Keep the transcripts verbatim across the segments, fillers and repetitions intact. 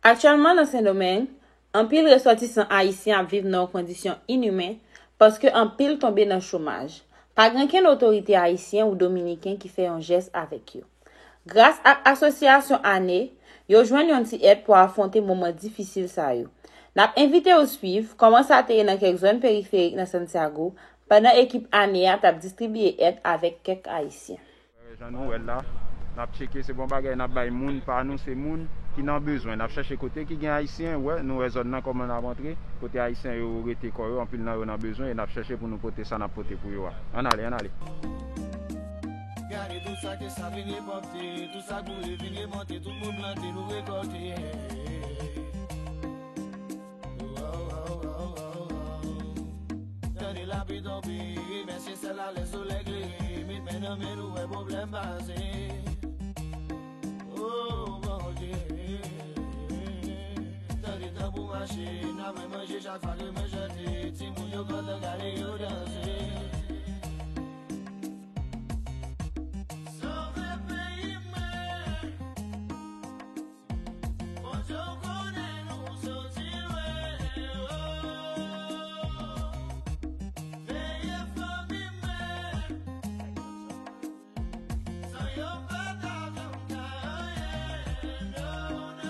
Aktyèlman nan Sendomeng, anpil resòtisan ayisyen ap viv nan yon kondisyon inimen paske anpil tonbe nan chomaj. Pa gen kenn otorite ayisyen ou dominiken ki fè yon jès avèk yo. Gras ak asosyasyon Ane, yo jwenn yon ti èd pou afwonte moman difisil sa yo. N ap envite w swiv kòman sa te ye nan kèk zòn periferik nan Santiago, pandan ekip Ane a t ap distribiye èd avèk kèk ayisyen. Jan nou wè l la, n ap tcheke, se bon bagay n ap bay moun pa nou, se moun ki nan bezwen. N ap chèche kote ki gen ayisyen, wè, nou wè zòn nan kòman n ap antre, kote ayisyen yo rete kò yo, anpil nan yo nan bezwen, e n ap chèche pou nou pote sa n ap pote pou yo a. Ann ale, ann ale. Gade tout sa ke sa vin repòte, tout sa k boule vin remonte, tout moun plante, nou rekòlte. Tande lapli tonbe, remèsye syèl la lè solèy klere, met men nan men nou wè pwoblèm pase. O Bondye, tande tanbou mache, n ap manje chak fwa ke mwen chante, timoun yo kontan gade yo danse. Sove peyi mwen. Bondye, w konnen nou soti lwen, oh. Veye fanmi mwen. San yo pa ta janm ka anyen, no,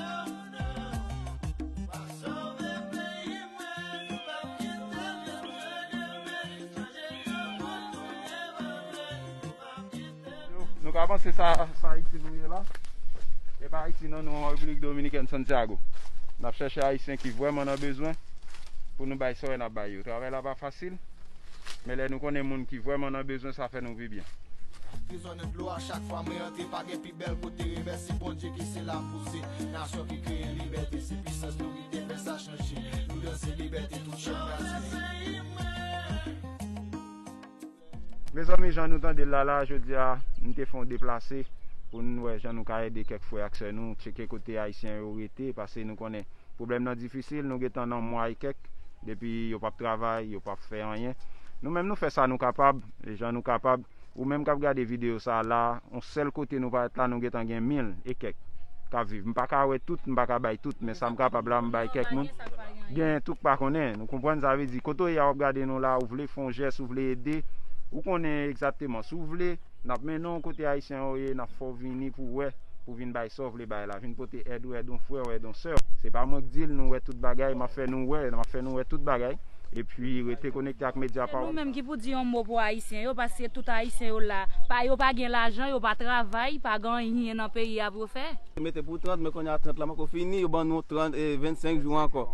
no, no. Pa sove peyi mwen, nou p ap kite l nan men demen. Chanje gwo kout tounen pa vle. Nou, nou ka panse sa, sa Ayiti nou ye la. E pa Ayiti non, nou an Repiblik Dominikèn, Santiago. N ap chèche Ayisyen ki vrèman nan bezwen pou nou bay sa yo, n ap bay yo. Travay la pa fasil, men lè nou konnen moun ki vrèman nan bezwen, sa fè nou vi byen. Rezonnan dlo a chak fwa mwen antre, pa gen pi bèl kote, remèsye Bondye ke se la m pouse. Nasyon ki kreye libète, se pisans nou ki te fè sa chanje. Nou danse libète, tout chenn kraze. Mezanmi, jan nou tande l la la, jodi a, m te fè yon deplase pou n wè jan nou ka ede kèk frè ak sè nou, tcheke kote ayisyen yo rete, paske nou konnen pwoblèm nan difisil, nou gentan nan mwa e kèk, depi yo p ap travay, yo p ap fè anyen. Nou menm nou fè sa nou kapab, e jan nou kapab. Ou menm k ap gade videyo sa a la, yon sèl kote nou parèt la, nou gentan gen mil e kèk k ap viv. M pa ka wè tout, m pa ka bay tout, men sa m kapab la, m bay kèk moun. Gen tou k pa konnen, nou konprann, sa vle di, kote w ye a, w ap gade nou la, ou vle fè yon jès, ou vle ede, ou konnen egzakteman. Si w vle, n ap mennen w kote ayisyen yo ye, n ap fè w vini pou w wè, pou w vin bay sa w vle bay la. Vin pote èd ou, èd yon frè w, èd yon sè w. Se pa mwen k di l, nou wè tout bagay, m ap fè nou wè, m ap fè nou wè tout bagay. Epi rete konekte ak medya pa w. Nou menm ki pou di yon mo pou ayisyen yo, paske tout ayisyen yo la, pa, yo pa gen lajan, yo pa travay, pa gen anyen nan peyi a pou yo fè. Mete pou trant, men kounye a trant la poko fini, yo ban nou trant, e, vennsenk jou ankò.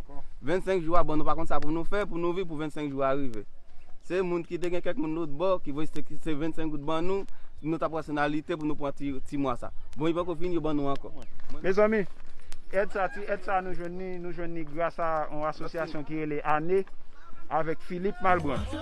Vennsenk jou a ban nou, pa konn sa pou nou fè, pou nou viv, pou vennsenk jou a rive. Se moun ki te gen kèk moun lòt bò, ki voye se, se vennsenk goud ban nou, nou t ap rasyonalite pou nou pran ti, ti mwa sa. Bon, li poko fini, yo ban nou ankò. Mezanmi, èd sa, ti èd sa nou jwenn ni, nou jwenn ni gras a yon asosyasyon ki rele Ane avèk Philippe Malbranche.